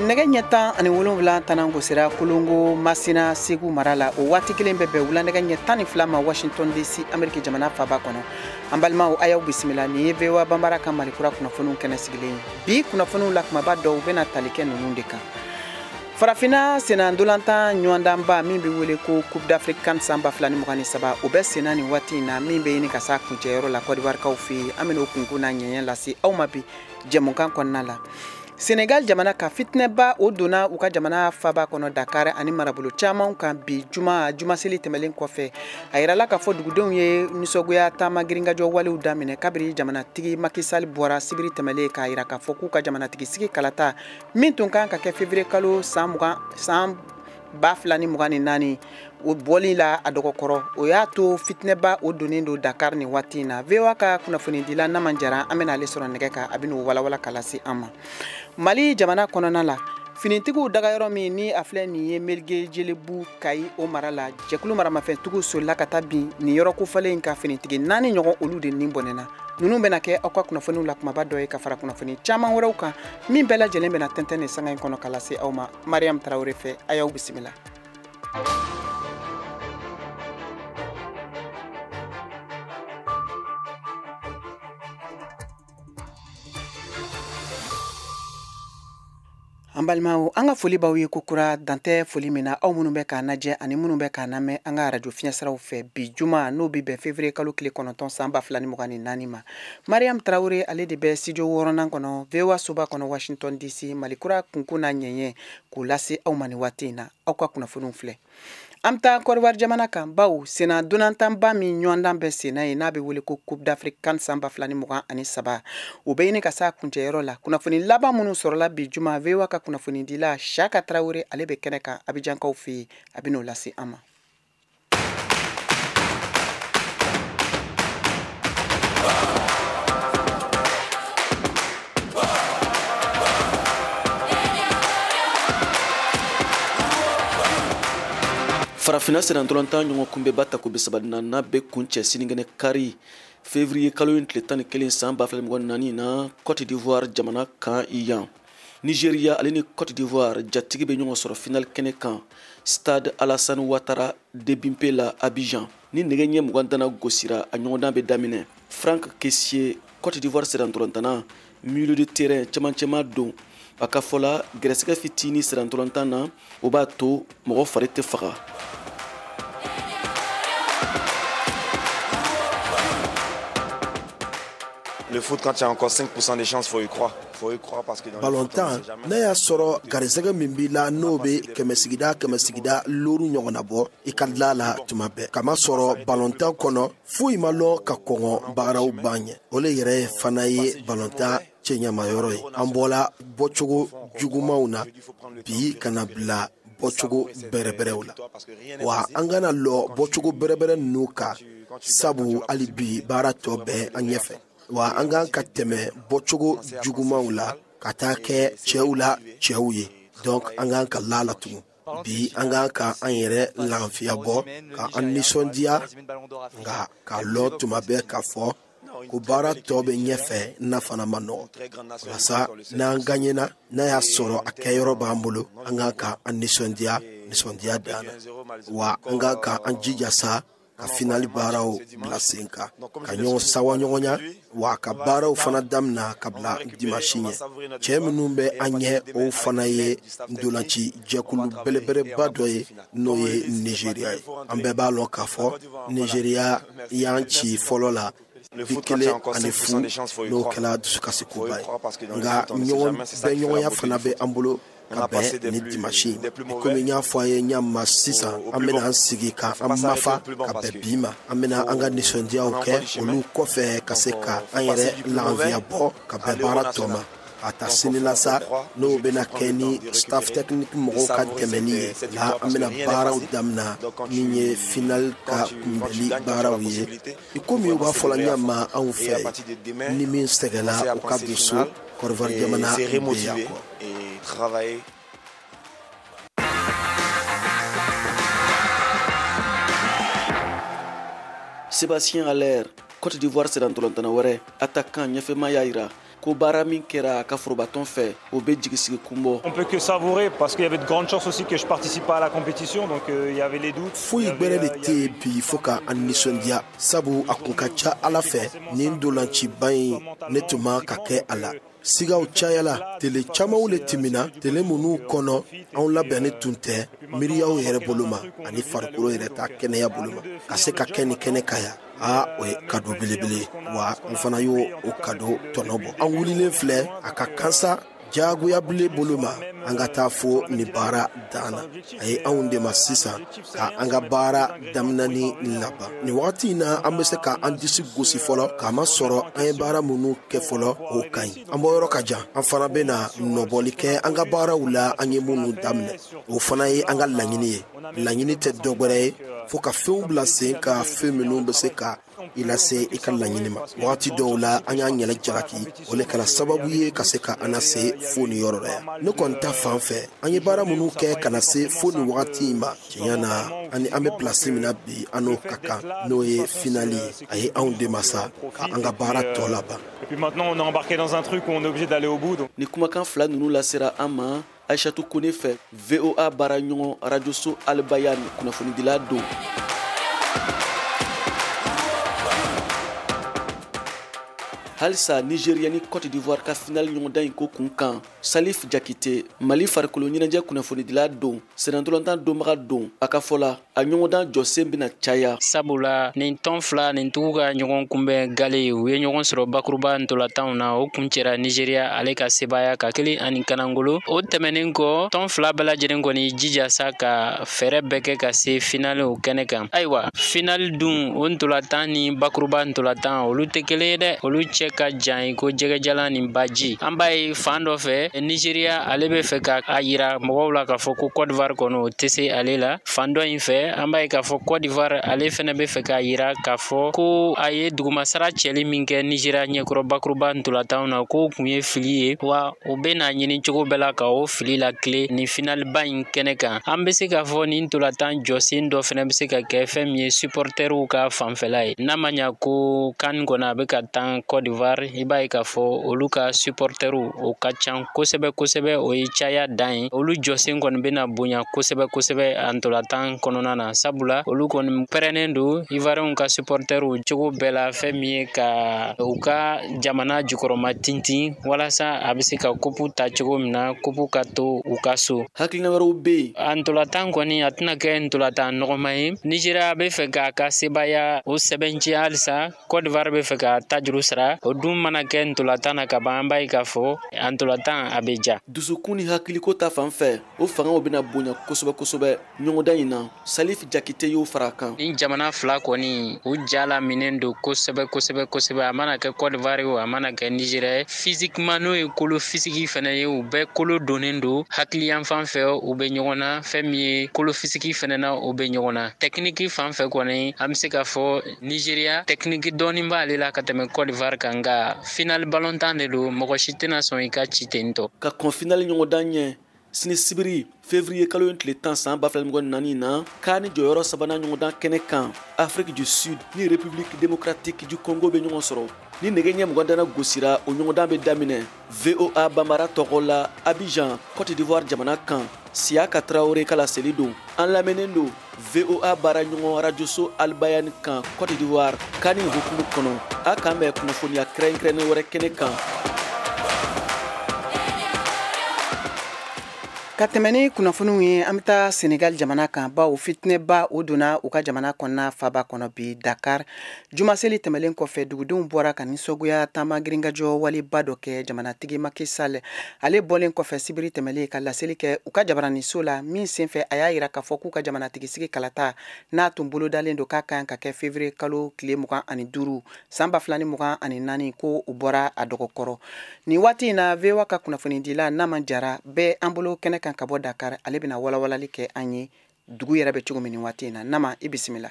Nɛgɛ ɲɛ 17 tanan gosira Kolongo Masina Segu mara la, o waati kelen bɛ bɛn wula nɛgɛ ɲɛ 12 ma Washington DC, Ameriki jamana faba kɔnɔ. An balimaw, a y'aw bisimila. Nin ye VOA Banbara ka Malikura kunnafoniw kɛnɛ sigilen ye. Bi kunnafoniw la kumaba dɔw bɛna tali kɛ ninnu de kan. Farafinna senna ntolantan ɲɔgɔndanba min bɛ wele ko Coupe d'Afrique CAN san 2023, o bɛ senna nin waati in na, min bɛ ɲini ka s'a kuncɛyɔrɔ la Côte d'Ivoire kaw fɛ yen. An bɛna o kunkun n'a ɲɛɲɛ lase aw ma bi jɛmukan kɔnɔna la. Senegal jamana ka fitinɛba o donna u ka jamana faba kɔnɔ Dakar ani marabolo caman kan bi juma, jumaseli tɛmɛlen kɔfɛ. A yirala k'a fɔ dugudenw ye nisɔngoya taama girinkajɔ walew daminɛ kabiri jamanatigi Macky Sall bɔra sibiri tɛmɛlen k'a yira k'a fɔ k'u ka jamanatigi sigi kalata min tun kan ka kɛ février kalo san mugan san 2024, o bɔli la a dɔgɔkɔrɔ, o y'a to fitinɛba o donnen don Dakar nin waati in na. VOA ka kunnafonidila Naman Jara, an bɛna ale sɔrɔ nɛgɛ kan, a bɛn'o walawala ka lase an ma. Mali jamana kɔnɔna la, finitigiw dagayɔrɔ min ni a filɛ nin ye Melge Jelebu Kayi o mara la, jɛkulu maramafɛntigiw solila ka taa bin nin yɔrɔ kofɔlen in ka finitigi 4 ɲɔgɔn, olu de nin bɔnɛna. Ninnu bɛna kɛ aw ka kunnafoniw la kumaba dɔ ye ka fara kunnafoni caman wɛrɛw kan min bɛɛ lajɛlen bɛna tɛntɛn nin sanga in kɔnɔ ka lase aw ma Mariam Tarawele fɛ. A y'aw bisimila. An balimaw, an ka foli b'aw ye kokura, dantɛ foli min na aw minnu bɛ k'an lajɛ ani minnu bɛ k'an lamɛn an ka arajo fiɲɛsiraw fɛ bi juma, n'o bɛ bɛn février kalo tile 9 san 2024 ma. Mariam Tarawele, ale de bɛ studio 6nan kɔnɔ, VOA soba kɔnɔ, Washington DC. Malikura kunkun n'a ɲɛɲɛ k'o lase aw ma nin waati in na. Aw ka kunnafoniw filɛ. An bɛ taa Côte d'Ivoire jamana kan, baw senna donantanba min ɲɔgɔndan bɛ senna yen n'a bɛ wele ko Coupe d'Afrique CAN san 2023, o bɛ ɲini ka s'a kuncɛyɔrɔ la. Kunnafoni laban minnu sɔrɔla bi juma, VOA ka kunnafonidila Siaka Tarawele, ale bɛ kɛnɛ kan Abidjankaw fɛ yen, a bɛ n'o lase an ma. Farafinna senna ntolantan ɲɔgɔn kunbɛnba tako 34nan bɛ kuncɛ sinikɛnɛ kari février kalo in tile 11 san 2024 na Côte d'Ivoire jamana kan yan. Nigeria ale ni Côte d'Ivoire jatigi bɛ ɲɔgɔn sɔrɔ final kɛnɛ kan Stade Alassane Ouattara de Bimpe la Abidjan. Ni nɛgɛ ɲɛ 20 dana gosira, a ɲɔgɔndan bɛ daminɛ. Franck Kessié, Côte d'Ivoire senna ntolantanna, milieu de terrain cɛmancɛma don, a ka fɔ la gɛrɛsɛgɛ fitinin senna ntolantan na, o b'a to mɔgɔ fari tɛ faga. Le foot, quand il y a encore 5% des chances, faut y croire. Faut y croire parce que dans Balontan, n'a y'a sɔrɔ garisɛgɛ min b'i la, n'o bɛ kɛmɛ sigida kɛmɛ sigida looru ɲɔgɔnna bɔ, i ka dila la tuma bɛɛ. Kama sɔrɔ balontan kɔnɔ, foyi ma lɔ ka kɔngɔ baaraw ban ɲɛ. O le yɛrɛ fana ye balontan cɛɲamayɔrɔ ye. An bɔla bɔcogo jugumanw na bi ka na bila bɔcogo bɛrɛbɛrɛw la. Wa an kana lɔ bɔcogo bɛrɛbɛrɛ ninnu kan, sabu hali bi baara tɔ bɛɛ an ɲɛfɛ. Wa an kan ka tɛmɛ bɔcogo jugumanw la ka taa kɛ cɛw la cɛw ye. Donc an kan ka la la tugun. Bi an kan ka an yɛrɛ lafiya bɔ ka an nisɔndiya, nka k'a lɔ tuma bɛɛ k'a fɔ ko baara tɔ bɛ ɲɛfɛ n'a fana ma nɔgɔ. Walasa n'an gaɲɛna, n'a y'a sɔrɔ a kɛyɔrɔ b'an bolo, an kan ka an nisɔndiya nisɔndiya dan na. Wa an kan ka an jija sa ka finali baaraw bila sen kan, ka ɲɔgɔn sawa ɲɔgɔnya, wa ka baaraw fana damina ka bila dimanche ɲɛ. Cɛ minnu bɛ an ɲɛ, o fana ye ntolanci jɛkulu belebeleba dɔ ye, n'o ye Nigeria ye. An bɛɛ b'a lɔn k'a fɔ Nigeria y'an ci fɔlɔ la 1-0, n'o kɛra dusukasikoba ye. Nka ɲɔgɔn bɛɛ ɲɔgɔnya fana bɛ an bolo ka bɛn ni dimanche. Komi n y'a fɔ a ye ɲama sisan, an bɛna an sigi ka an mafa ka bɛn bi ma. An bɛna an ka nisɔndiyaw kɛ olu kɔfɛ ka se ka an yɛrɛ lafiya bɔ ka bɛn baara tɔ ma. A ta sini la sa, n'o bɛna kɛ ni staff technique mɔgɔw ka dɛmɛni ye la, an bɛna baaraw daminɛ min ye final ka kunbɛli baaraw ye. I komi u b'a fɔla ɲama anw fɛ, ni min sɛgɛnna, o ka don so. Côte d'Ivoire jamana bɛ yan kɔ. Sébastien Haller, Côte d'Ivoire senna ntolantana wɛrɛ, attaquant ɲɛfɛma y'a yira Ko baara min kɛra a ka forobatɔn fɛ, o bɛ jigisigi kun bɔ. On peut que savourer parce qu'il y avait de grandes chances aussi que je participe pas à la compétition, donc il y avait les doutes. Foyi gbɛrɛ de tɛ yen bi fo ka an nisɔndiya, sabu a kun ka ca Ala fɛ nin dolanciba in ne tun ma ka kɛ a la. Sigaw cayala, tele camanw le tɛmɛna, tele minnu kɔnɔ anw labɛnni tun tɛ miiriyaw yɛrɛ bolo ma ani farikolo yɛrɛ ta kɛnɛya bolo ma, ka se ka kɛ ni kɛnɛ ka yan. Aa, o ye kado belebele, wa n fana y'o o kado tɔnɔ bɔ. An wulilen filɛ a ka kansa jagoya bile bolo ma an ka taa fo ni baara dan na. A ye anw dɛmɛ sisan ka an ka baara daminɛni laban. Nin wagati in na, an bɛ se ka an disi gosi fɔlɔ k'a masɔrɔ an ye baara minnu kɛ fɔlɔ, o ka ɲi. An bɔyɔrɔ ka jan, an fana bɛna nɔbɔli kɛ an ka baaraw la an ye minnu daminɛ. O fana ye an ka laɲini ye. Laɲini tɛ dɔ wɛrɛ ye fo ka fɛnw bila sen ka fɛn minnu bɛ se ka i lase i ka laɲini ma. Wagati dɔw la, an y'an yɛrɛ jalaki, o le kɛra sababu ye ka se ka an lase fo nin yɔrɔ la yan. Ne kɔni ta fan fɛ, an ye baara minnu kɛ ka na se fo nin wagati in ma, tiɲɛ na, ani an bɛ pilasi min na bi, an n'o ka kan, n'o ye finali ye. A ye anw dɛmɛ sa ka an ka baara tɔ laban. Et puis maintenant, on est embarqué dans un truc où on est obligé d'aller au bout. Donc. Ni kumakan fila ninnu lasera an ma Aïchatou Kone fɛ, VOA baara ɲɔgɔn rajoso Albayan kunnafonidila don. Halisa Nigeria ni Côte d'Ivoire ka finali ɲɔgɔndan in ko kun kan, Salif Jakite, Mali farikolo ɲɛnajɛ kunnafonidila don, sennantolatan donbaga don, a ka fɔ la, a ɲɔgɔndan jɔsen bɛna caya. Sabula nin tɔn fila nin tugu ka ɲɔgɔn kunbɛn gale, u ye ɲɔgɔn sɔrɔ bakuruba ntolatanw na, o kun cɛra Nigeria ale ka sebaaya ka kelen ani kanangolo. O tɛmɛnen kɔ, tɔn fila bɛɛ lajɛlen kɔni jija sa ka fɛɛrɛ bɛɛ kɛ ka se finali o kɛnɛ kan. Ayiwa, finali dun, o ntolatan ni bakuruba ntolatan, olu tɛ kelen ye dɛ, olu cɛ ka jan i ko jɛgɛjalan ni baji. An b'a ye fan dɔ fɛ, Nigeria ale bɛ fɛ ka a yira mɔgɔw la k'a fɔ ko Côte d'Ivoire kɔni o tɛ se ale la. Fan dɔ in fɛ, an b'a ye k'a fɔ Côte d'Ivoire ale fɛnɛ bɛ fɛ k'a yira k'a fɔ ko a ye dugumasara cɛli min kɛ Nigeria ɲɛkɔrɔ bakuruba ntolatanw na, k'o kun ye fili ye, wa o bɛ n'a ɲini cogo bɛɛ la ka o fili la tile nin finaliba in kɛnɛ kan. An bɛ se k'a fɔ nin ntolatan jɔsen dɔ fɛnɛ bɛ se ka kɛ fɛn min ye supporteriw ka fanfɛla ye. N'a ma ɲa ko CAN kɔnɔ a bɛ ka tan Côte d'Ivoire, i b'a ye k'a fɔ olu ka supporteriw o ka ca kosɛbɛ kosɛbɛ, o ye caya dan ye. Olu jɔsen kɔni bɛna bonya kosɛbɛ kosɛbɛ a ntolatan kɔnɔna na, sabula olu kɔni pɛrɛnnen don Ivoirienw ka supporteriw cogo bɛɛ la, fɛn min ye ka u ka jamana jukɔrɔma tintin walasa a bɛ se ka kupu ta cogo min na, kupu ka to u ka so. Hakilina wɛrɛw bɛ yen. A ntolatan kɔni a tɛna kɛ ntolatan nɔgɔman ye. Nigeria bɛ fɛ k'a ka sebaaya o sɛbɛntiya halisa, Côte d'Ivoire bɛ fɛ ka ta juru sara. O dun mana kɛ ntolatan na ka ban, an b'a ye k'a fɔ a ntolatan a bɛ ja. Dusukun ni hakiliko ta fan fɛ, o fangaw bɛna bonya kosɛbɛ kosɛbɛ ɲɔgɔndan in na. Salif Jakite y'o fara a kan. Ni jamana fila kɔni u ja laminen don kosɛbɛ kosɛbɛ kosɛbɛ, a mana kɛ Côte d'Ivoire ye o, a mana kɛ Nigeria ye, physiquement n'o ye kolo fisiki fɛnɛ ye, u bɛɛ kolo donnen don. Hakili yan fan fɛ, u bɛ ɲɔgɔn na, fɛn min ye kolo fisiki fɛnɛ na, u bɛ ɲɔgɔn na. Technique fan fɛ kɔni, an bɛ se k'a fɔ Nigeria technique dɔɔni b'ale la ka tɛmɛ Côte d'Ivoire kan, nka finali balontan de don, mɔgɔ si tɛna sɔn i ka ci ten tɔ. Ka kɔn finali ɲɔgɔndan ɲɛ sini sibiri, février kalo in tile 10 san 2024 na, CAN jɔyɔrɔ sabanan ɲɔgɔndan kɛnɛ kan, Afrique du Sud ni République démocratique du Congo bɛ ɲɔgɔn sɔrɔ. Ni nɛgɛ ɲɛ 20 dana gosira, o ɲɔgɔndan bɛ daminɛ. VOA Bambara tɔgɔ la, Abidjan, Côte d'Ivoire jamana kan, Siyaka Traoré ka laseli don. An lamɛnnen don VOA baara ɲɔgɔn rajoso Albayan kan Côte d'Ivoire CAN hukumu kɔnɔ. A k'an bɛn kunnafoniya kɛrɛnkɛrɛnnen wɛrɛ kɛnɛ kan. Ka tɛmɛ ni kunnafoniw ye, an bɛ taa Senegal jamana kan, bawo fitinɛba o donna u ka jamana kɔnɔna faba kɔnɔ bi Dakar. Jumaseli tɛmɛlen kɔfɛ, dugudenw bɔra ka nisɔngoya taama girinkajɔ waleba dɔ kɛ jamanatigi Macky Sall ale bɔlen kɔfɛ sibiri tɛmɛlen ka laseli kɛ u ka jabaraniso la, min senfɛ a y'a yira k'a fɔ k'u ka jamanatigi sigi kalata n'a tun bolodalen don k'a kan ka kɛ février kalo tile 25 san 2024, ko u bɔra a dɔgɔkɔrɔ. Nin waati in na, VOA ka kunnafonidila Nama Jara bɛ an bolo kɛnɛ kan ka bɔ Dakar, ale bɛna walawalali kɛ an ye dugu yɛrɛ bɛ cogo min nin waati in na. Nama, i bisimila.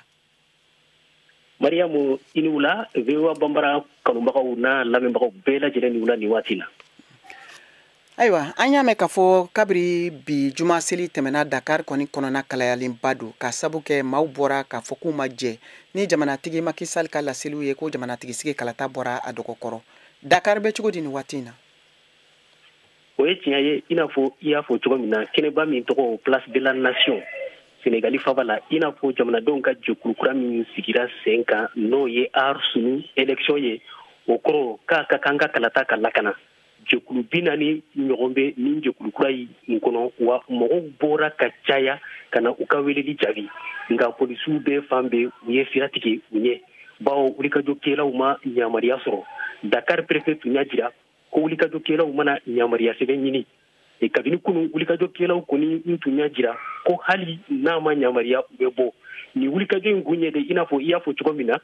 Mariyamu, i ni wula. VOA Bambara kanubagaw n'a lamɛnbagaw bɛɛ lajɛlen ni wula nin waati na. Ayiwa, an y'a mɛn k'a fɔ kabiri bi juma seli tɛmɛna, Dakar kɔni kɔnɔna kalayalenba don, ka sabu kɛ maaw bɔra k'a fɔ k'u ma jɛ ni jamanatigi Macky Sall ka laseliw ye ko jamanatigi sigi kalata bɔra a dɔgɔkɔrɔ. Dakar bɛ cogo di nin waati in na? O ye tiɲɛ ye, i n'a fɔ i y'a fɔ cogo min na, kɛnɛba min tɔgɔ Place de la Nation Senegali faba la, i n'a fɔ jamanadenw ka jɛkulu kura min sigira sen kan, n'o ye Aar Sunu Élection ye, o kɔrɔ k'a ka kan ka kalata ka lakana. Jɛkulu 40 ɲɔgɔn bɛ nin jɛkulu kura in kɔnɔ, wa mɔgɔw bɔra ka caya ka na u ka weleli jaabi. Nka polisiw bɛ fan bɛɛ, u ye sira tigɛ u ɲɛ, bawo wulikajɔkɛlaw ma yamaruya sɔrɔ. Dakar préfet tun y'a jira ko wulikajɔkɛlaw mana yamaruya sɛbɛn ɲini. Kabini kunu, wulikajɔkɛlaw kɔni tun y'a jira ko hali n'a ma yamaruya, u bɛ bɔ. Nin wulikajɔ in kun ye de, i n'a fɔ i y'a fɔ cogo min na,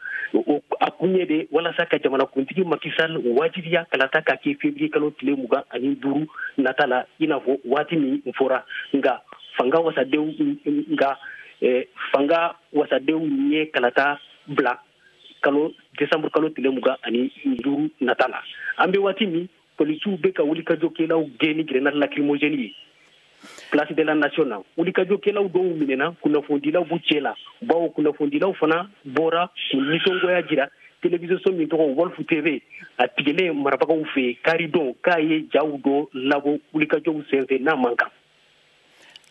a kun ye de walasa ka jamanakuntigi Macky Sall wajibiya kalata ka kɛ février kalo tile 25 nata la, i n'a fɔ waati min fɔra. Nka fanga wasadenw ye kalata bila kalo décembre kalo tile 25 nata la. An bɛ waati min, polisiw bɛ ka wulikajɔkɛlaw gɛn ni grenade lacrymogène ye Place de la Nation na. Wulikajɔkɛlaw dɔw minɛna, kunnafonidilaw b'u cɛ la, bawo kunnafonidilaw fana bɔra k'u nisɔngoya jira télévision so min tɔgɔ Walf TV, a tigɛlen marabagaw fɛ karidon, k'a ye jaw dɔ labɔ wulikajɔw senfɛ n'a man kan.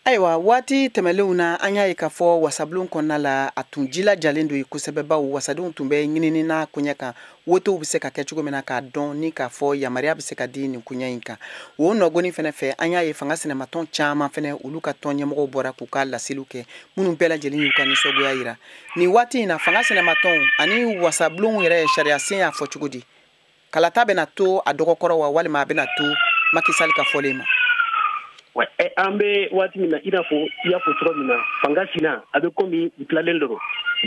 Ayiwa, waati tɛmɛlenw na, an y'a ye k'a fɔ wasabulon kɔnɔna la, a tun jilajalen don ye kosɛbɛ, baw wasadenw tun bɛ ɲinini na koɲɛ kan, wotew bɛ se ka kɛ cogo min na, k'a dɔn ni k'a fɔ yamaruya bɛ se ka di nin koɲɛ in kan. O nɔgɔni fɛnɛ fɛ, an y'a ye fanga sinamatɔn caman fɛnɛ, olu ka tɔn ɲɛmɔgɔw bɔra k'u ka laseliw kɛ, minnu bɛɛ lajɛlen y'u ka nisɔngoya yira. Nin waati in na, fanga sinamatɔnw ani wasabulon yɛrɛ, sariya sen y'a fɔ cogo di? Kalata bɛna to a dɔgɔkɔrɔ wa, walima a bɛna to Macky Sall ka fɔlen ma? An bɛ waati min na, i n'a fɔ i y'a fɔ cogo min na, fanga sina a bɛ komi u tilalen dɔrɔn.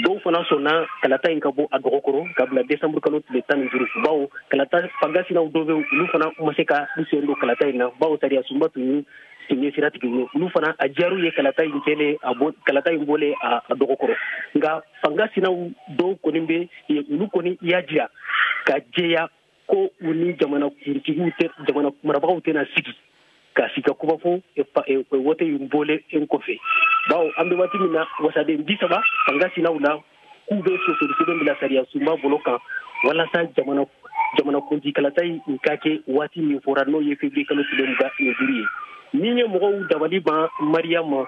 Dɔw fana sɔnna kalata in ka bɔ a dɔgɔkɔrɔ ka bila décembre kalo tile 15, bawo kalata fanga sinaw dɔw bɛ, olu fana ma se ka u sen don kalata in na, bawo sariya sunba tun ye sira tigɛ u ye. Olu fana a diyar'u ye kalata in kɛlen a bɔ, kalata in bɔlen a dɔgɔkɔrɔ. Nka fanga sinaw dɔw kɔni bɛ yen, olu kɔni y'a jira ka jɛya ko u ni jamana kuntigiw tɛ, jamana marabagaw tɛna sigi ka sigi ka kuma fo wote in bɔlen in kɔfɛ, bawo an bɛ waati min na, wasaden 30 fanga sinaw la k'u bɛ sosoli sɛbɛn bila sariya sunba bolo kan walasa jamanakuntigi kalata in ka kɛ waati min fɔra, n'o ye février kalo tile 25 ye. Min ye mɔgɔw dabali ban Mariama,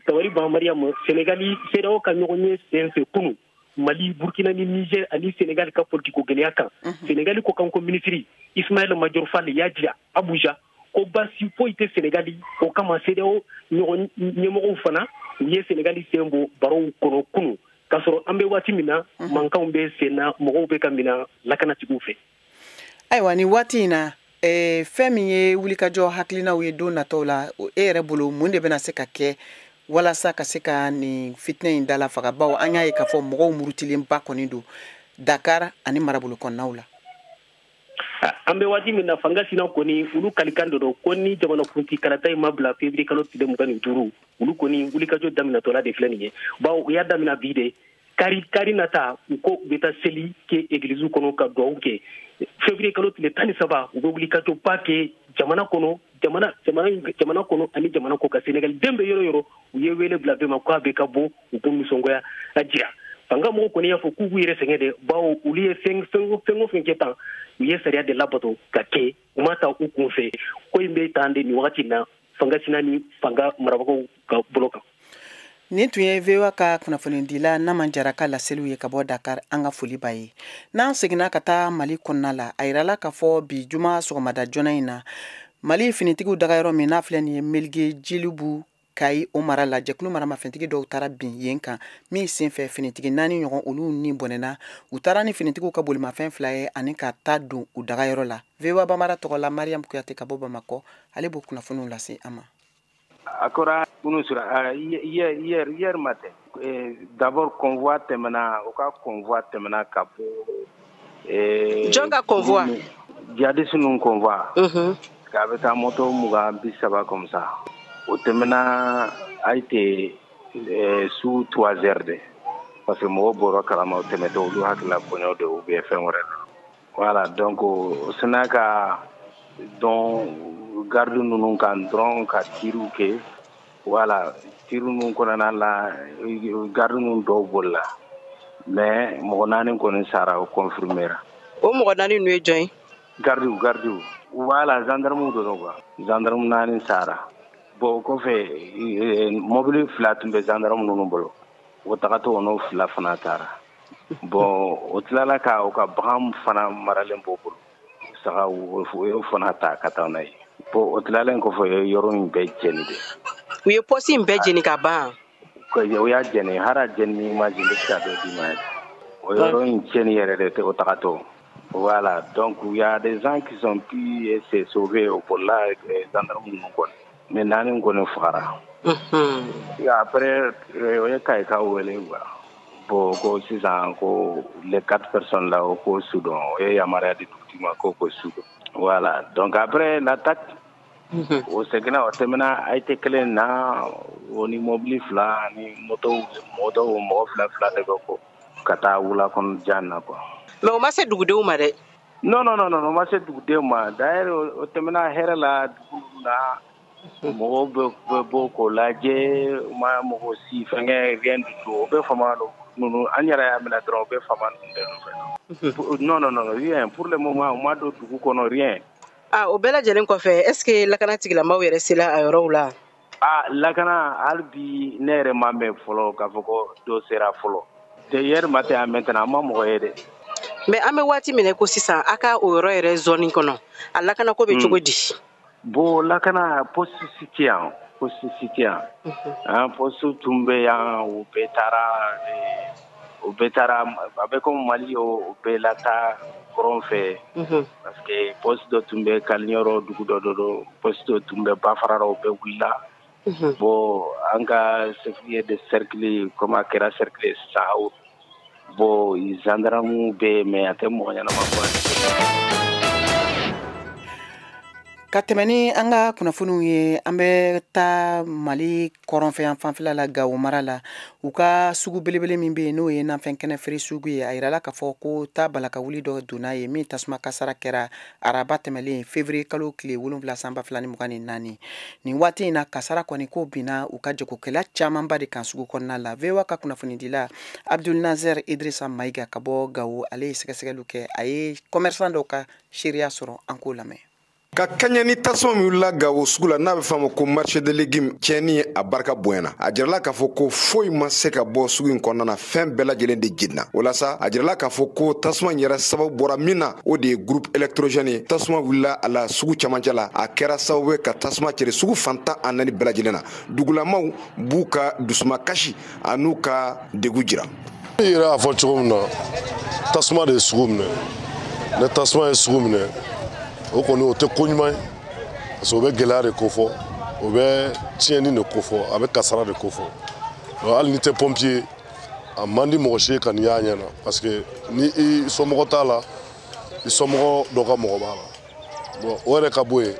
dabali ban Mariama, Senegali CEDEAO ka ɲɔgɔn ye sen fɛ kunu, Mali, Burkina ni Niger ani Senegali ka politiko gɛlɛya kan, Senegali ko kan ko minisiri Ismaël Madior Fall y'a jira Abuja ko basi foyi tɛ Senegali. O kama, CEDEAO ɲɔgɔn ɲɛmɔgɔw fana, u ye Senegali sen bɔ barow kɔnɔ kunu, k'a sɔrɔ an bɛ waati min na, mankanw bɛ sen na, mɔgɔw bɛ ka mina lakanatigiw fɛ. Ayiwa, nin waati in na, fɛn min ye wulikajɔ hakilinaw ye don nataw la, e yɛrɛ bolo, mun de bɛna se ka kɛ walasa ka se ka nin fitinɛ in dala faga? Baw an y'a ye k'a fɔ mɔgɔw murutilenba kɔni don Dakar ani marabolo kɔnɔnaw la. An bɛ waati min na, fanga sina kɔni, olu kalikan dɔ dɔn ko ni jamanakuntigi kalata in ma bila février kalo tile 25, olu kɔni wulikajɔ daminɛtɔla de filɛ nin ye, bawo u y'a daminɛ bi de. Kari kari nata, u ko u bɛ taa seli kɛ egilizu kɔnɔ ka duwawu kɛ. Février kalo tile 13, u bɛ wulikajɔba kɛ jamana kɔnɔ, jamana kɔnɔ ani jamana kɔ kan. Senegali den bɛ yɔrɔ yɔrɔ, u ye wele bila bɛɛ ma k'a bɛ ka bɔ u k'u nisɔngoya a jira. Fanga mɔgɔw kɔni y'a fɔ k'u b'u yɛrɛ sɛgɛn dɛ, bawo olu ye fɛn fɛn fɛn o fɛn kɛ tan, u ye sariya de labato ka kɛ, u ma ta u kun fɛ. Ko in bɛ tan de nin wagati in na, fanga sina ni fanga marabagaw ka bolo kan. Nin tun ye VOA ka kunnafonidila Nama Jara ka laseliw ye ka bɔ Dakar. An ka foli b'a ye. N'an seginna ka taa Mali kɔnɔna la, a yirala k'a fɔ bi juma sɔgɔmada joona in na, Mali finitigiw dagayɔrɔ min n'a filɛ nin ye Melge Jilibu, Kayi o mara la, jɛkulu maramafɛntigi dɔw taara bin yen kan, min senfɛ finitigi naani ɲɔgɔn, olu ni bɔnɛna. U taara ni finitigiw ka bolimafɛn fila ye ani ka taa don u dagayɔrɔ la. VOA Bamara tɔgɔ la, Mariam Kuyate ka bɔ Bamakɔ, ale b'o kunnafoniw lase an ma. A kɛra kunun sura, hier matin. D'abord, convoi tɛmɛna, u ka convoi tɛmɛna ka bɔ. Jɔn ka convoi? Djihadiste ninnu convoi. K'a bɛ taa moto 20, 30 comme ça. O tɛmɛna a été sous 3 heures de, parce que mɔgɔw bɔra kalama o tɛmɛtɔ, olu hakilila kɔɲɔ de ou bien fɛn wɛrɛ. Voilà, donc o sina ka dɔn garde ninnu kan dɔrɔn ka tiriw kɛ. Voilà, tir ninnu kɔnɔna la, garde ninnu dɔw bolila, mais mɔgɔ naani kɔni sara, o confirmera. O mɔgɔ naani ninnu ye jɔn ye? Gardiw voilà, gendarmew dɔrɔn quoi. Gendarme 4 sara. Bon, o kɔfɛ, mobili 2 tun bɛ gendarme ninnu bolo, o tagatɔ n'o 2 fana taara. Bon, o tilala ka o ka bagan fana maralen b'o bolo, saga, o y'o fana ta ka taa n'a ye. Bon, o tilalen kɔfɛ, o ye yɔrɔ in bɛɛ jeni de. U ye poste in bɛɛ jeni ka ban? O y'a jeni, hali a jeni image n bɛ se ka dɔ d'i ma yɛrɛ. O yɔrɔ in tiɲɛni yɛrɛ de tɛ o tagatɔ. Voilà, donc il y a des gens qui sont pu se sauver au là, gendarmes ninnu kɔni, mais 4 kɔni fagara. Et après, o ye Kayikaw wele quoi. Bon, ko sisan ko les 4 personnes là, o ko su dɔn, o ye yamaruya di dugutigi ma ko su dɔn. Voilà, donc après l'attaque, o seginna, o tɛmɛna a tɛ kelen na, o ni mobili 2 ni moto, mɔgɔ 2 2 de bɛ ko ka taa wula kɔnɔ jan na quoi. Mais o ma se dugudenw ma dɛ? Non, non, non, non, o ma se dugudenw ma. D'ailleurs, o tɛmɛna hɛrɛ la dugu ninnu na, mɔgɔw bɛ bɔ k'o lajɛ, u ma mɔgɔ si fɛnkɛ, rien du tout. O bɛ fama ninnu, an yɛrɛ y'a minɛ dɔrɔn, o bɛ fama ninnu de nɔfɛ. Non, non, non, rien pour le moment, u ma don dugu kɔnɔ, rien. Ah, o bɛɛ lajɛlen kɔfɛ, est ce que lakana tigilamaaw yɛrɛ sera a yɔrɔw la? Ah, lakana, hali bi ne yɛrɛ ma mɛn fɔlɔ k'a fɔ ko dɔ sera fɔlɔ. De hier matin à maintenant, an ma mɔgɔ ye dɛ. Mais an bɛ waati min na ko sisan, a ka o yɔrɔ yɛrɛ zone kɔnɔ, a lakana ko bɛ cogo di? Bon, lakana, poste si tɛ yan, poste si tɛ yan. An poste tun bɛ yan, o bɛɛ taara, o bɛɛ taara, a bɛ komi Mali, o bɛɛ lataa kɔrɔn fɛ. Parce que poste dɔ tun bɛ Kaliniyɔrɔ dugu dɔ dɔ, poste dɔ tun bɛ Bafarara, o bɛɛ wulila. Bon, an ka chef-lieu de cercle, comme a kɛra cercle ye sisan, bon, gendarme bɛ yen, mais a tɛ mɔgɔ ɲɛnama bɔ. Ka tɛmɛ ni an ka kunnafoniw ye, an bɛ taa Mali kɔrɔnfɛ yan fanfɛla la, Gawo mara la, u ka sugu belebele min bɛ yen, n'o ye nafɛn kɛnɛ feere sugu ye, a yirala k'a fɔ ko ta balaka wuli dɔ donna yen min tasuma kasara kɛra araba tɛmɛlen, février kalo tile 7 san 2024. Nin waati in na, kasara kɔni ko binna u ka jagokɛla camanba de kan sugu kɔnɔna la. VOA ka kunnafonidila Abdul Nazer Idrissa Maïga ka bɔ Gawo, ale ye sɛgɛsɛgɛliw kɛ, a ye commerçant dɔw ka seereya sɔrɔ, an k'o lamɛn. Ka kaɲɛ ni tasuma min wulila Gawo sugu la, n'a bɛ f'a ma ko marché de légumes, tiɲɛni a barika bonyana. A jirala k'a fɔ ko foyi ma se ka bɔ sugu in kɔnɔna na, fɛn bɛɛ lajɛlen de jenina. O la sa, a jirala k'a fɔ ko tasuma in yɛrɛ sababu bɔra min na, o de ye groupe électrogène ye. Tasuma wulila a la sugu camancɛ la, a kɛra sababu ye ka tasuma cɛri sugu fan 14 bɛɛ lajɛlen na. Dugulamaw b'u ka dusumakasi a n'u ka degun jira. I yɛrɛ y'a fɔ cogo min na, tasuma de ye sugu minɛ. Ni tasuma ye sugu minɛ, o kɔni o tɛ ko ɲuman ye, parce que o bɛ gɛlɛya de kofɔ, o bɛ tiɲɛni de kofɔ, a bɛ kasara de kofɔ. Hali ni tɛ pompier, a man di mɔgɔ si ye ka nin y'a ɲɛ na, parce que ni i somɔgɔ t'a la, i somɔgɔ dɔ ka mɔgɔ b'a la. Bon, o yɛrɛ ka bɔ yen,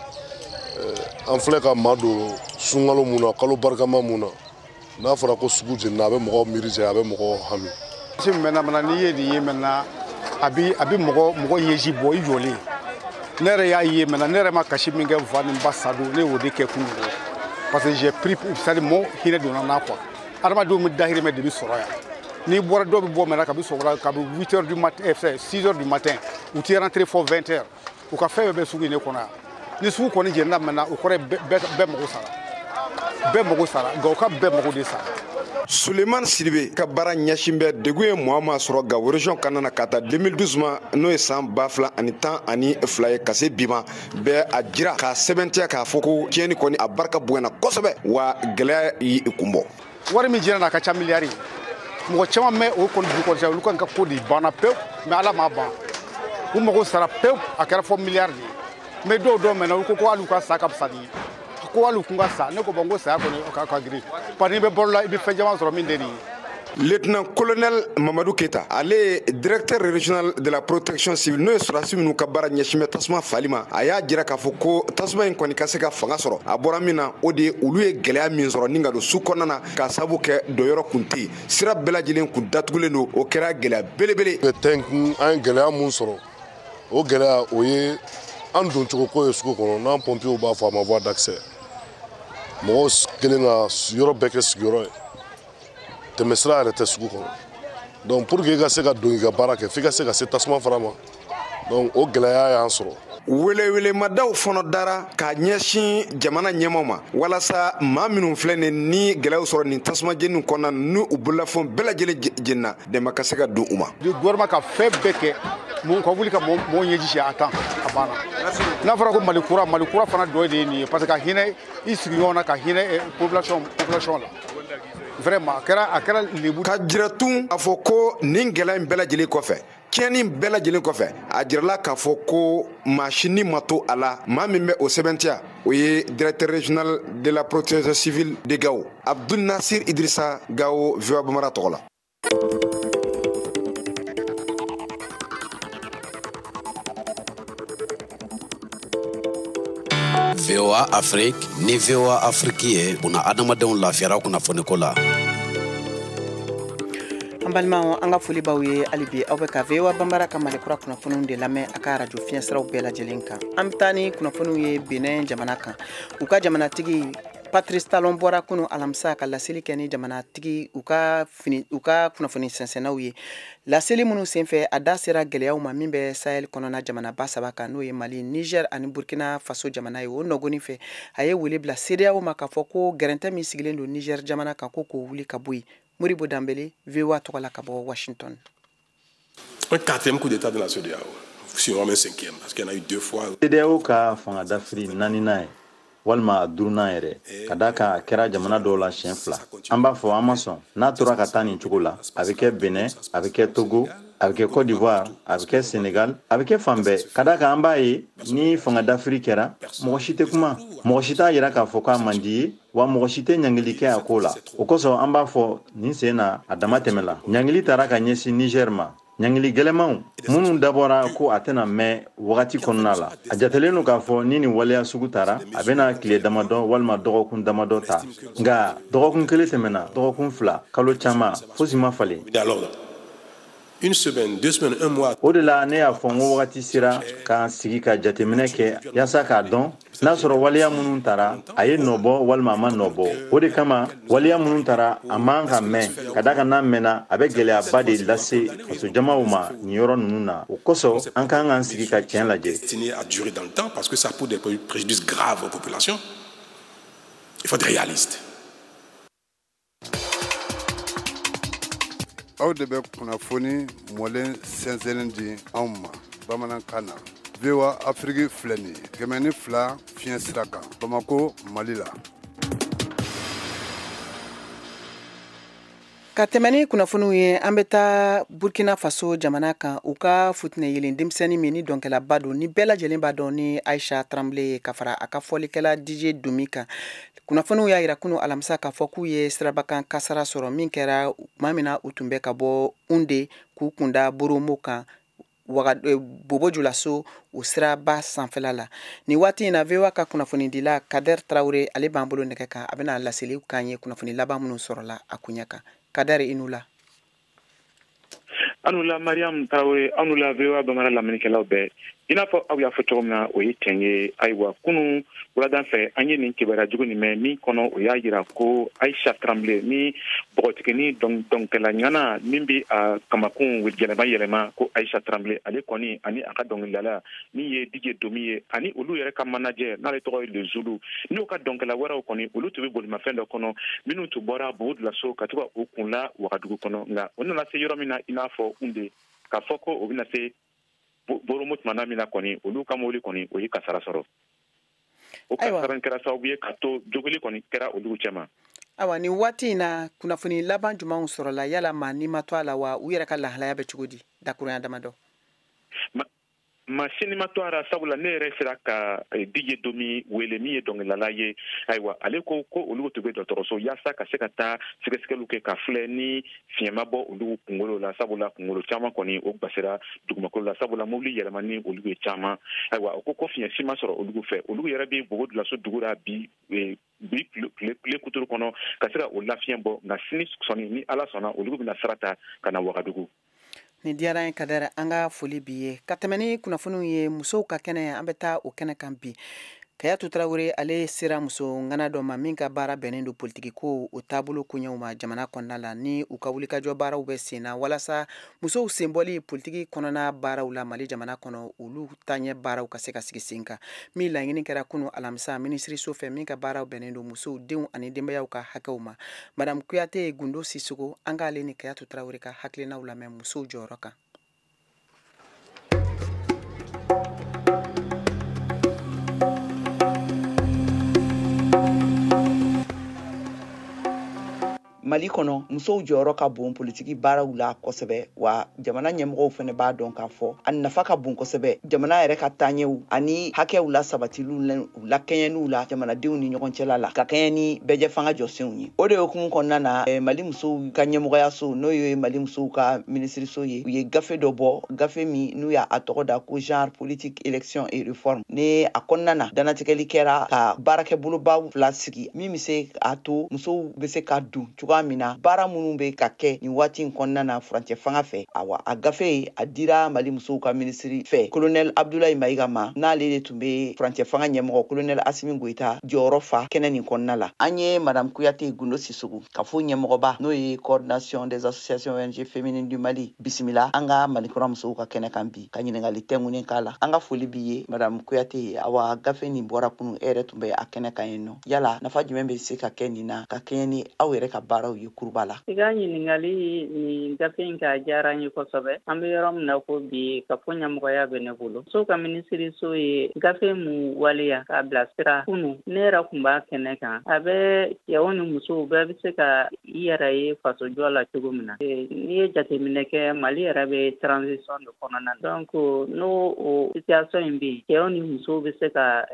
an filɛ ka maa don sunkalo mun na, kalo barikama mun na, n'a fɔra ko sugu jenina, a bɛ mɔgɔw miiri jɛ, a bɛ mɔgɔw hami. Maintenant, n'i ye nin ye maintenant, a bɛ mɔgɔ ɲɛji bɔ i jɔlen. Ne yɛrɛ y'a ye maintenant, ne yɛrɛ ma kasi min kɛ fa ni n ba sa don, ne y'o de kɛ kunun, parce que j'ai pris, c'est à dire mɔgɔ hinɛ donna n na quoi. Adamadenw bɛ dahirimɛ de bɛ sɔrɔ yan. N'i bɔra, dɔw bɛ bɔ maintenant kabi sɔgɔma, kabi 8 heures du matin, 6 heures du matin, u tɛ rentrer fɔ 20 heures. U ka fɛn bɛɛ bɛ sugu in de kɔnɔ yan. Ni sugu kɔni jenina maintenant, o kɔrɔ ye bɛɛ mago sara, bɛɛ mago sara, nka u ka bɛɛ mago de sara. Suleiman Sidibe ka baara ɲɛsin bɛ degun ye mɔgɔ ma sɔrɔ Gawo région kɔnɔna na ka taa 2012 ma, n'o ye san 2012 ye, ka se bi ma, bɛɛ a jira k'a sɛbɛntiya k'a fɔ ko tiɲɛni kɔni a barika bonyana kosɛbɛ, wa gɛlɛya y'i kun bɔ. Wari min jira na, a ka ca miliyari ye. Mɔgɔ caman mɛ o kɔni dugu kɔnɔ, olu kɔni ka ko de banna pewu, mais Ala m'a ban, u mago sara pewu, a kɛra fɔ miliyari de ye. Mais dɔw mɛnna, olu ko ko hali u ka sa ka fisa ni ye, ko hali u kun ka sa. Ne ko bon, ko saya kɔni ka girin, parce que n'i bɛ balo la, i bɛ fɛn caman sɔrɔ min tɛ nin ye. Lieutenant-colonel Mamadou Keta, ale ye directeur régional de la protection civile, n'o ye sɔrɔdasi minnu ka baara ɲɛsin bɛ tasuma fali ma, a y'a jira k'a fɔ ko tasuma in kɔni ka se ka fanga sɔrɔ, a bɔra min na, o de ye olu ye gɛlɛya min sɔrɔ ni ka don su kɔnɔna na, k'a sababu kɛ donyɔrɔ kun tɛ yen, sira bɛɛ lajɛlen kun datugulen don, o kɛra gɛlɛya belebele. An ye gɛlɛya mun sɔrɔ, o gɛlɛya o ye an doncogo ko ye sugu kɔnɔ, n'an pompiers b'a fɔ a ma voie d'accès. Mɔgɔw kelen ka yɔrɔ bɛɛ kɛ sigiyɔrɔ ye, tɛmɛsira yɛrɛ tɛ sugu kɔnɔ. Donc pour que i ka se ka don k'i ka baara kɛ, f'i ka se ka se tasuma fana ma. Donc o gɛlɛya y'an sɔrɔ. Welewelemadaw fana dara k'a ɲɛsin jamana ɲɛmaaw ma walasa maa minnu filɛ nin ni gɛlɛyaw sɔrɔ nin tasuma jeni kɔnɔna n'u u bololafɛnw bɛɛ lajɛlen jenina, dɛmɛ ka se ka don u ma. Gouvernement ka fɛn bɛɛ kɛ mun ka wuli ka mɔgɔw ɲɛji a tan a banna. N'a fɔra ko Mali kura, Mali kura fana dɔ de ye nin ye, parce que ka hinɛ i sigiɲɔgɔn na, ka hinɛ population la. Vraiment a kɛra lebu. Ka jira tun a fɔ ko nin gɛlɛya in bɛɛ lajɛlen kɔfɛ, tiɲɛni bɛɛ lajɛlen kɔfɛ, a jirala k'a fɔ ko maa si ni ma to a la. Maa min bɛ o sɛbɛntiya, o ye directeur régional de la protection civile de Gao, Abdul Nasir Idrissa Gao, VOA Bambara tɔgɔ la. VOA Afrique ni VOA Afrique ye buna adamadenw lafiyara kunnafoniko la. An balimaw, an ka foli b'aw ye hali bi. Aw bɛ ka VOA Bambara ka Mali kura kunnafoniw de lamɛn a ka arajo fiɲɛsiraw bɛɛ lajɛlen kan. An bɛ taa ni kunnafoniw ye Benin jamana kan. U ka jamanatigi Patrice Talon bɔra kunu alamisa ka laseli kɛ ni jamanatigi u ka kunnafoni sɛnsɛnnaw ye. Laseli minnu senfɛ, a da sera gɛlɛyaw ma min bɛ Sahel kɔnɔna jamanaba saba kan, n'o ye Mali, Niger ani Burkina Faso jamana ye. O nɔgɔni fɛ, a ye wele bila CEDEAO ma k'a fɔ ko gɛrɛntɛ min sigilen don Niger jamana kan, ko k'o wuli ka bɔ yen. Modibo Danbele, VOA tɔgɔ la ka bɔ Washington. Un quatrième coup d'état de la CEDEAO, sinon un cinquième, parce qu'il y en a eu deux fois. CEDEAO ka fanga dafiri naaninan ye walima duurunan yɛrɛ, ka da kan a kɛra jamana dɔw la siɲɛ fila. An b'a fɔ an ma sɔn. N'a tora ka taa nin cogo la, a bɛ kɛ Benin, a bɛ kɛ Togo, a bɛ kɛ Côte d'Ivoire, a bɛ kɛ Sénégal, a bɛ kɛ fan bɛɛ. Ka da kan an b'a ye ni fanga dafiri kɛra, mɔgɔ si tɛ kuma, mɔgɔ si t'a yira k'a fɔ k'a man di ye, wa mɔgɔ si tɛ ɲangili kɛ a ko la. O kosɔn an b'a fɔ nin sen na a dama tɛmɛla. Ɲangili taara ka ɲɛsin Niger ma. Ɲangili gɛlɛmanw minnu dabɔra ko a tɛna mɛn wagati kɔnɔna la. A jatelen don k'a fɔ ni nin waleya sugu taara, a bɛna tile damadɔ walima dɔgɔkun damadɔ ta. Nka dɔgɔkun kelen tɛmɛna, dɔgɔkun fila, kalo caman, fosi ma falen. Une semaine, 2 semaines, 1 mois. O de la ne y'a fɔ n ko wagati sera k'an sigi ka jateminɛ kɛ yaasa k'a dɔn n'a sɔrɔ waleya minnu tara a ye nɔ bɔ walima a ma nɔ bɔ. O de kama waleya minnu tara a man ka mɛn, ka da kan n'a mɛnna a bɛ gɛlɛyaba de lase fasojamaw ma nin yɔrɔ ninnu na. O kosɔn an kan k'an sigi ka tiɲɛ lajɛ. Destiné à durer dans le temps parce que ça pose des préjudices graves aux populations. Il faut être réaliste. Aw de bɛ kunnafoni mɔlen sɛnsɛnnen di anw ma bamanankan na. VOA Afrique filɛ nin ye 102 fiɲɛ sira kan, Bamako, Mali la. Ka tɛmɛ ni kunnafoniw ye, an bɛ taa Burkina Faso jamana kan. U ka futinɛ yelen denmisɛnnin min ni dɔnkɛlaba don, ni bɛɛ lajɛlen b'a dɔn ni Aisha Tremblay ye, ka fara a ka fɔlikɛla DJ Domi kan. Kunnafoniw y'a yira kunu alamisa k'a fɔ k'u ye sirabakan kasara sɔrɔ min kɛra tuma min na u tun bɛ ka bɔ Hunde k'u kunda Boromo kan, Bobo Julaso o siraba sanfɛla la. Nin waati in na, VOA ka kunnafonidila Kader Traoré, ale b'an bolo nɛgɛ kan, a bɛna laseli k'an ye kunnafoni laban minnu sɔrɔla a koɲɛ kan. Kader, i n'u la. An la Mariam Traoré, an la VOA Bambara lamɛnnikɛlaw bɛɛ. I n'a fɔ aw y'a fɔ cogo min na, o ye tiɲɛ ye. Ayiwa, kunun wuladan fɛ an ye nin kibaruya jugu nin mɛn min kɔnɔ, o y'a yira ko Aisha Tremblay ni bɔgɔtigini dɔnkɛla ŋana min bɛ a kamakun yɛlɛma yɛlɛma, ko Aisha Tremblay ale kɔni ani a ka dɔnkilidala min ye DJ Domi ye, ani olu yɛrɛ ka manager n'ale tɔgɔ ye Le Zulu, n'o ka dɔnkɛla wɛrɛw kɔni, olu tun bɛ bolimafɛn dɔ kɔnɔ minnu tun bɔra Bobo Julaso ka to ka u kun la Wagadugu kɔnɔ. Nka o nana se yɔrɔ min na, i n'a fɔ Hunde, k'a fɔ ko o bɛna se Boromo tumana min na kɔni, olu ka mobili kɔni o ye kasara sɔrɔ. O kasara kɛra sababu ye ka to jogili kɔni kɛra olu cɛma. Ayiwa, nin waati in na kunnafoni laban jumɛnw sɔrɔla? Yala maa ni ma to a la wa? U yɛrɛ ka lahalaya bɛ cogo di? Dakurunya damadɔ. Ma sini ma to a la, sabula ne yɛrɛ sera ka DJ Domi wele min ye dɔnkilidala ye. Ayiwa, ale ko ko olu tun bɛ dɔgɔtɔrɔso yaasa ka se ka taa sɛgɛsɛgɛliw kɛ ka filɛ ni fiɲɛ ma bɔ olu kunkolo la, sabula kunkolo caman kɔni o basira dugumakolo la, sabula mobili yɛlɛmani olu ye caman. Ayiwa, o ko ko fiɲɛ si ma sɔrɔ olu fɛ. Olu yɛrɛ bɛ Bobo Julaso dugu la bi tile kuturu kɔnɔ ka se ka o lafiɲɛ bɔ, nka sini sɔnni ni Ala sɔnna olu bɛna sira ta ka na Wagadugu. Nin diyara n ye Kader, an ka foli b'i ye. Ka tɛmɛ ni kunnafoniw ye, musow ka kɛnɛ, an bɛ taa o kɛnɛ kan bi. Kayatu Tarawele ale sera muso ŋana dɔ ma min ka baara bɛnnen don politiki ko o taabolo koɲɛw ma jamana kɔnɔna la, ni u ka wulikajɔ baaraw bɛ sen na walasa musow senbɔli politiki kɔnɔna baaraw la Mali jamana kɔnɔ, olu taɲɛ baaraw ka se ka sigi sen kan. Min laɲini kɛra kunu alamisa minisiriso fɛ min ka baaraw bɛnnen don musow, denw ani denbayaw ka hakɛw ma. Madame Kuyate Gundo Sisoko, an k'ale ni Kayatu Tarawele ka hakilinaw lamɛn musow jɔyɔrɔ kan. Mali kɔnɔ, musow jɔyɔrɔ ka bon politiki baaraw la kosɛbɛ, wa jamana ɲɛmɔgɔw fɛnɛ b'a dɔn k'a fɔ a nafa ka bon kosɛbɛ jamana yɛrɛ ka taaɲɛw ani hakɛw la sabatiliw u lakɛɲɛniw la jamanadenw ni ɲɔgɔn cɛla la, ka kɛɲɛ ni bɛɛjɛfanga jɔsenw ye. O de hukumu kɔnɔna na, Mali musow ka ɲɛmɔgɔyaso, n'o ye Mali musow ka minisiriso ye, u ye gafe dɔ bɔ, gafe min n'u y'a tɔgɔ da ko genre politique élection et réforme. Ni a kɔnɔna na, dannatigɛli kɛra ka baarakɛbolobaw fila sigi min bɛ se a to musow bɛ se ka don cogoya min na baara minnu bɛ ka kɛ nin waati in kɔnɔna na furancɛ fanga fɛ. Awa, a gafe a dira Mali musow ka minisiri fɛ, colonel Abdoulaye Mayiga ma, n'ale de tun bɛ furancɛ fanga ɲɛmɔgɔ colonel Assimi Goïta jɔyɔrɔ fa kɛnɛ nin kɔnɔna la. An ye Madame Kuyate Gundo Sisoko, kafo ɲɛmɔgɔba, n'o ye coordination des associations ONG féminines du Mali, bisimila an ka Mali kura musow ka kɛnɛ kan bi ka ɲininkali tɛnkunnen k'a la. An ka foli b'i ye Madame Kuyate. Awa, gafe nin bɔra kunu, e yɛrɛ tun bɛ a kɛnɛ kan yen nɔ. Yala nafa jumɛn bɛ se ka kɛ nin na ka kɛɲɛ ni aw yɛrɛ ka baaraw ye kuruba la? I ka ɲininkali nin gafe in ka diyara n ye kosɛbɛ. An bɛ yɔrɔ min na ko bi, ka fɔ ɲɛmɔgɔya bɛ ne bolo. Musow ka minisiriso ye gafe mun waleya k'a bilasira kunu, ne yɛrɛ tun b'a kɛnɛ kan. A bɛ cɛw ni musow bɛɛ bɛ se ka i yɛrɛ ye fasojɔ la cogo min na. N'i ye jateminɛ kɛ, Mali yɛrɛ bɛ transition de kɔnɔna na. Donc n'o o situation in bɛ yen, cɛw ni musow bɛ se ka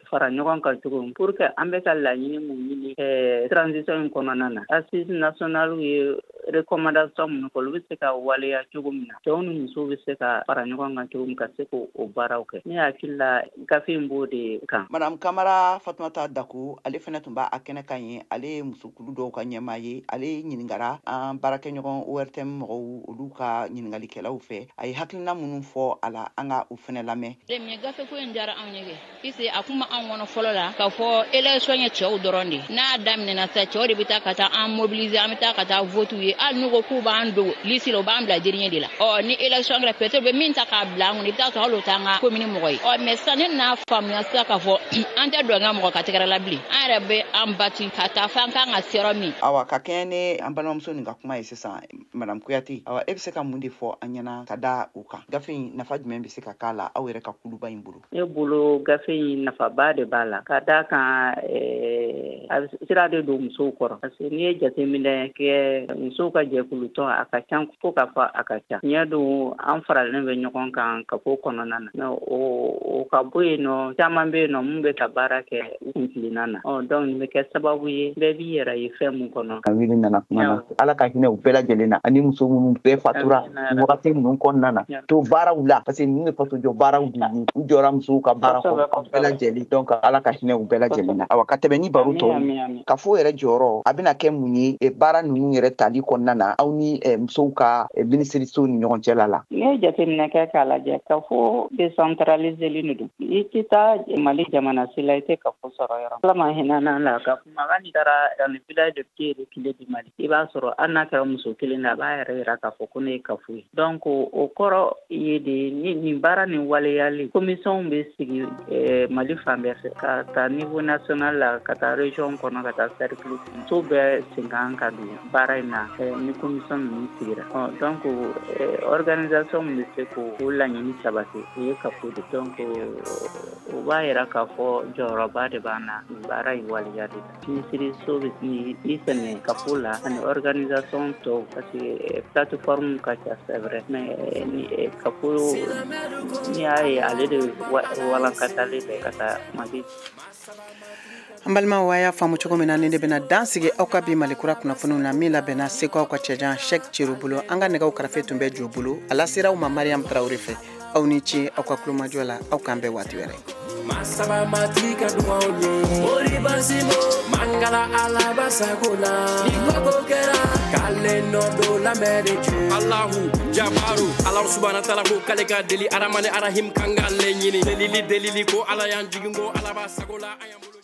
fara ɲɔgɔn kan cogo min pour que an bɛ ka laɲini mun ɲini transition in kɔnɔna na, assise nationale ye recommandation minnu kɛ, olu bɛ se ka waleya cogo min na, cɛw ni musow bɛ se ka fara ɲɔgɔn kan cogo min ka se k'o baaraw kɛ. Ne hakili la, gafe in b'o de kan. Madame Kamara Fatumata Dako, ale fɛnɛ tun b'a kɛnɛ kan ye. Ale ye musokulu dɔw ka ɲɛmaa ye. Ale ɲininkara an baarakɛɲɔgɔn ORTM mɔgɔw, olu ka ɲininkalikɛlaw fɛ. A ye hakilina minnu fɔ a la, an ka o fɛnɛ lamɛn. Nin gafe ko in diyara anw ye kɛ, puisque a kun ma anw kɔnɔ fɔlɔ la k'a fɔ élection ye cɛw dɔrɔn de. N'a daminɛna sisan, cɛw de bɛ taa ka taa an mobiliser, an bɛ taa ka taa vote ye. Hali n'u ko k'u b'an don liste la, u b'an bila dernier de la. Ɔ ni élection kɛra, peut-être u bɛ min ta k'a bila an kun, i bɛ taa sɔrɔ hali o t'an ka commune mɔgɔ ye. Ɔ mais sisan ne nana faamuya sisan k'a fɔ an tɛ dɔn ka mɔgɔ ka tɛgɛrɛ la bilen, an yɛrɛ bɛ an bati ka taa fɔ an kan ka se yɔrɔ min. Awa, ka kɛɲɛ ni an balimamuso nin ka kuma ye sisan, Madame Kuyate, awa, e bɛ se ka mun de fɔ an ɲɛna ka da o kan? Gafe in nafa jumɛn bɛ se ka k'a la aw yɛrɛ ka kuluba in bolo? Ne bolo, gafe in nafaba de b'a la, ka d'a kan a sira de don musow kɔrɔ, parce que n'i ye jateminɛ kɛ, musow ka jɛkulutɔn a ka ca fo k'a fɔ a ka ca. Tiɲɛ don, an faralen bɛ ɲɔgɔn kan ka ko kɔnɔna na, mais o ka bɔ yen nɔ, caman bɛ yen nɔ mun bɛ ka baara kɛ u kuntilenna na. Ɔ donc nin bɛ kɛ sababu ye bɛɛ b'i yɛrɛ ye fɛn mun kɔnɔ. Ka wuli nana kuma na, Ala ka hinɛ u bɛɛ lajɛlen na, ani muso minnu bɛɛ fatura wagati ninnu kɔnɔna na to baaraw la, parce que ninnu ye fasojɔ baaraw de ye, u jɔra musow ka baara kɔnɔ bɛɛ lajɛlen. Donc Ala ka hinɛ u bɛɛ lajɛlen na. Awa, ka tɛmɛ ni baro tɔw, kafo yɛrɛ jɔyɔrɔ a bɛna kɛ mun ye baara ninnu yɛrɛ tali kɔnɔna na aw ni musow ka minisiriso ni ɲɔgɔn cɛla la? N'i ye jateminɛ kɛ k'a lajɛ, kafo décentralisé de don. I tɛ taa Mali jamana si la i tɛ kafo sɔrɔ yɔrɔ. Ala ma hinɛ n'a la ka kuma, n'i taara dans le village de pied reculé du Mali, i b'a sɔrɔ hali n'a kɛra muso kelen na, a b'a yɛrɛ yira k'a fɔ ko ne ye kafo ye. Donc o kɔrɔ ye de ni nin baara nin waleyali, commission bɛ sigi Mali fan bɛɛ fɛ, ka taa niveau national la, ka taa région kɔnɔ, ka taa cercle. Musow bɛɛ sen kan ka don baara in na ni commission ninnu sigira. Ɔ donc organisation min bɛ se k'o laɲini sabati, o ye kafo de. Donc o b'a yira k'a fɔ jɔyɔrɔba de b'an na nin baara in waleya de la. Minisiriso bɛ i sɛmɛ kafo la ani organisation tɔw, parce que plateforme ka ca, c'est vrai, mais ni kafo, n'i y'a ye, ale de walankatalen bɛ ka taa Mali. An balimaw, a y'a faamu cogo min na, ni de bɛna dan sigi aw ka bi Malikura kunnafoniw na min labɛnna Seko aw ka cɛjan Sɛk Cero bolo. An ka nɛgɛw karafe tun bɛ jo bolo, a lasera aw ma Mariam Tarawele fɛ. Aw ni ce aw ka kulomajɔ la. Aw k'an bɛn waati wɛrɛ. Masaba matigi ka dugaw ye. Mori basimo mangala Ala sago la. Ni ko kɛra k'ale nɔ don lamɛn de ju. Allahu jabaru Ala subahana taala ko k'ale ka deli Aramani Arahim kan k'ale ɲini. Delili delili ko Ala y'an jigin ko Ala b'a sago la an y'an bolo.